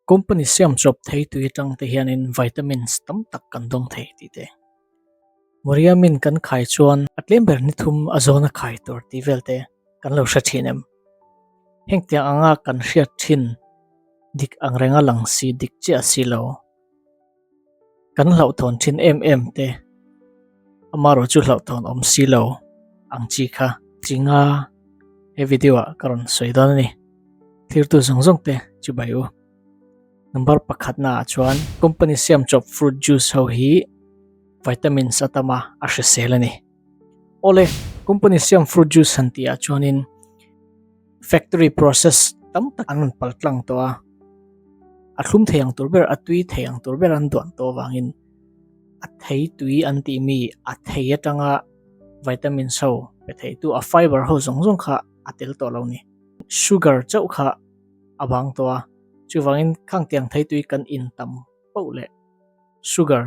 Company siam chawp thei tui atang te hianin vitamins tam tak kan dawng thei tih te. Muriamin kan khai chuan a tlem ber ni thum a zawn a khai tur tih vel te kan lo hre thin em? Heng tiang anga kan hriat thin dik ang renga lang si dik chiah si lo. Kan hlauhthawn thin em em te amarawh chu hlauhthawn awm si lo ang chi kha chi nga he video ah ka rawn sawi dawn a ni. Thirtu zawng zawng te chu bai u. Number pakhat na ah chuan company siam chawp fruit juice ho hi vitamins a tam a, a hrisel a ni. Awle, company siam fruit juice han tih ah chuanin Factory process tam tak an rawn pal tlang tawh a, a thlum thei ang tur ber, a tui thei ang tur ber an duan tawh avangin a thei tui an tih mi a thei atanga vitamins ho pe thei tu a fiber ho zawng zawng kha a tel tawh lo ni. Sugar chauh kha a bang tawh a, chuvangin khang tiang thei tui kan in tam poh leh sugar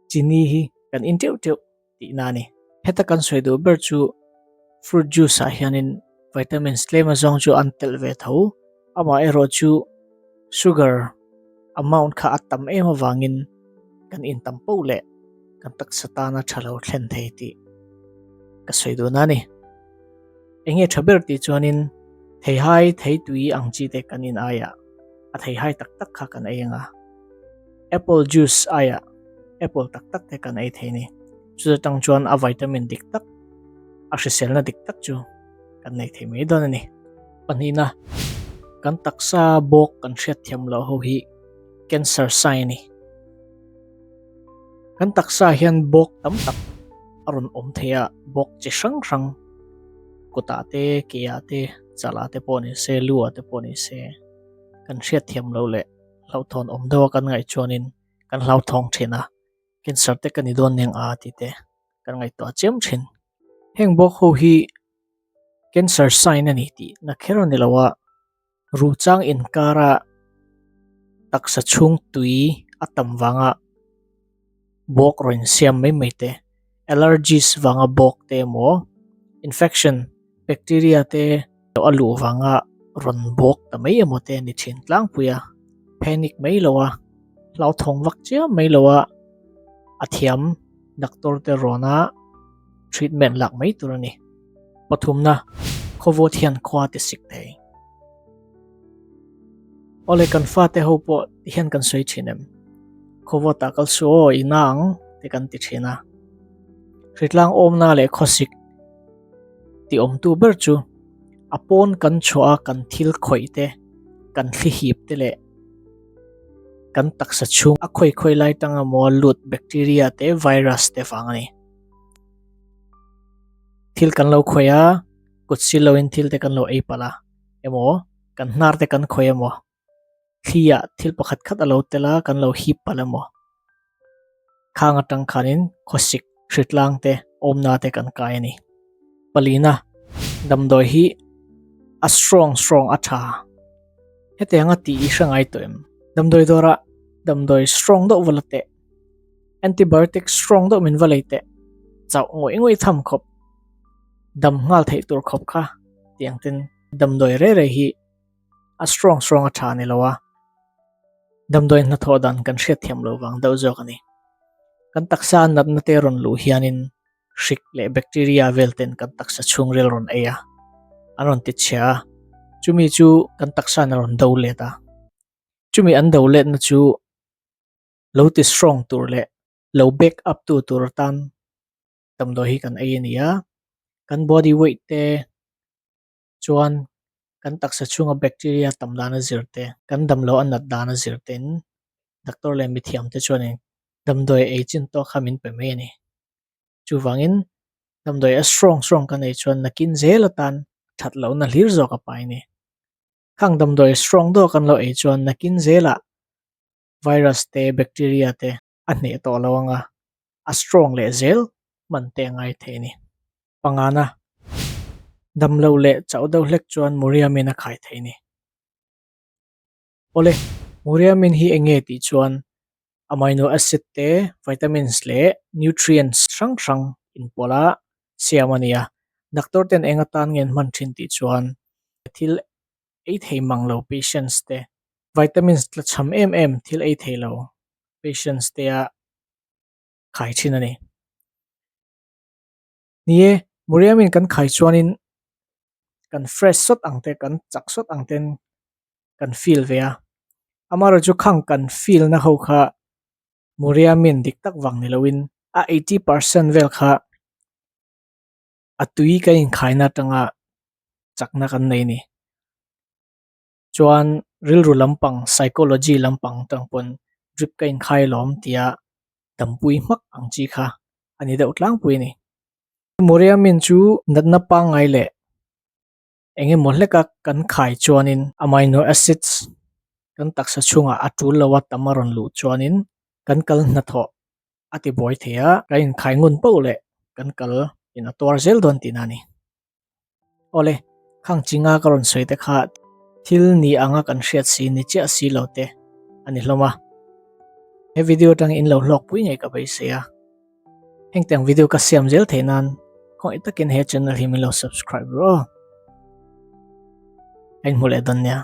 chini hi kan in teuh teuh tihna a ni. Heta kan sawi duh ber chu fruit juice ah hianin vitamins tlem azawng chu an telh ve tho, amaherawh chu sugar amount kha a tam em avangin kan in tam poh leh kan taksa tana tha lo thlen thei tih ka sawi duhna a ni. Eng nge tha ber tih chuanin theihai theitui ang chi te kan in aiah a theihai tak tak kha kan ei ang a. Apple juice aiah apple tak tak te kan ei thei a ni. Chuta tang chuan a vitamin dik tak, a hriselna dik tak chu kan nei thei mai dawn a ni. Pahnihna, kan taksa bawk kan hriat thiam loh ho hi cancer sign a ni. Kan taksa hian bawk tam tak a rawn awm thei a, bawk chi hrang hrang kutah te, keah te, chalah te pawh ni se, luah te pawh ni se kan hriat thiam loh leh hlauhthawn awm deuh a kan ngaih chuanin kan hlauthawng thin a, cancer te ka ni dawn eng a tih te kan ngaihtuah chiam thin. Heng bawk ho hi cancer sign a ni tih na kher a ni lo a, ruhchang inkara taksa chhung tui a tam vanga bawk rawn insiam mai mai te, allergies vanga bawk te emaw infection bacteria te a luh vanga rawn bawk ta mai emaw te a ni thin tlangpui a, panic mai lo a, hlauthawng vak chiam mai lo a, a thiam doctor te rawn a treatment lak mai tur a ni. Pathumna, khawvawt hian khua ti sik thei. Awle kan fate ho pawh ti hian kan sawi thin em? Khawvawt ah kal suh aw i na ang ti kan ti thin a. Hritlang awmna leh khawsik ti awmtu ber chu a pawn kan chhuah a kan thil khawih te, kan thli hip te leh kan taksa chhung a khawi khawi lai tanga maw lut bacteria te virus te vang a ni. Thil kan lo khawih a, kut si loin thil te kan lo ei palh a emaw kan hnar te kan khawih emaw thli ah thil pakhat khat a lo tel a kan lo hip palh emaw khang atang khanin khawsik hritlang te awmna te kan kai a ni. Palina damdawi hi a strong strong a tha hetianga tih i hre ngai tawh em? Damdawi dawrah damdawi strong deuh va la teh. Antibiotic strong deuh min va lei teh chauh ngawih ngawih tham khawp dam nghal theih tur khawp kha tiang ten damdawi rei rei hi a strong strong a tha a ni lo a, damdawi hnathawh dan kan hriat thiam loh vang deuh zawk a ni. Kan taksa natna te rawn luh hianin hrik leh bacteria vel ten kan taksa chhungril rawn ei a, an rawn ti chhia a, chumi chu kan taksa in a rawn do let a, chumi an do letna chu lo ti strong tur leh lo back up tu tur atan damdawi hi kan ei a ni a, kan body weight te chuan kan taksa chhunga bacteria tam dan a zir te, kan damlo a nat dan a zir ten doctor leh mithiam te chuanin damdawi ei chin tawk kha min pe mai a ni. Chuvangin damdawi a strong strong kan ei chuan nakin zel atan that lohna hlir zawk a pai a ni. Khang damdawi strong deuh kan lo ei chuan nakin zelah virus te bacteria te a hneh tawh lo ang a, a strong leh zel hman te a ngai thei a ni. Pangana, damlo leh chauh deuh hlek chuan Muriamin a khai thei a ni. Awle, Muriamin hi eng nge tih chuan amino acid te, vitamins leh nutrients hrang hrang inpawlh a siam a ni a. Doctor ten eng atan nge an hman thin tih chuan thil ei thei mang lo patients te. Vitamins tlachham em em thil ei thei lo patients te a khai thin a ni. Ni e, Muriamin kan khai chuanin kan fresh sawt ang te, kan chak sawt ang ten kan feel ve a. Amaherawhchu chu khang kan feel na ho kha Muriamin dik tak vang ni loin a 80% vel kha a tui kan inkhaina atanga chakna kan nei a ni. Chuan rilru lampang, psychology lampang tang pawn drip ka inkhai alawm tia dampui hmak ang chi kha a ni deuh tlangpui a ni. Moriamin chu natna pangngai leh eng emaw hleka kan khai chuanin amino acids kan taksa chhungah a tul lo a tam a rawn luh chuanin kan kal hnathawh a ti buai thei a, kan inkhai ngun poh leh kan kal in a tuar zel dawn tihna a ni. Awle, khang chinga ka rawn sawi te kha thil ni anga kan hriat si ni chiah si lo te a ni hlawm a. He video atang in lo hlawk pui ngei ka beisei a. Hengtiang video ka siam zel theih nan khawngaih takin he channel hi min lo subscribe rawh aw. Ka inhmu leh dawn nia.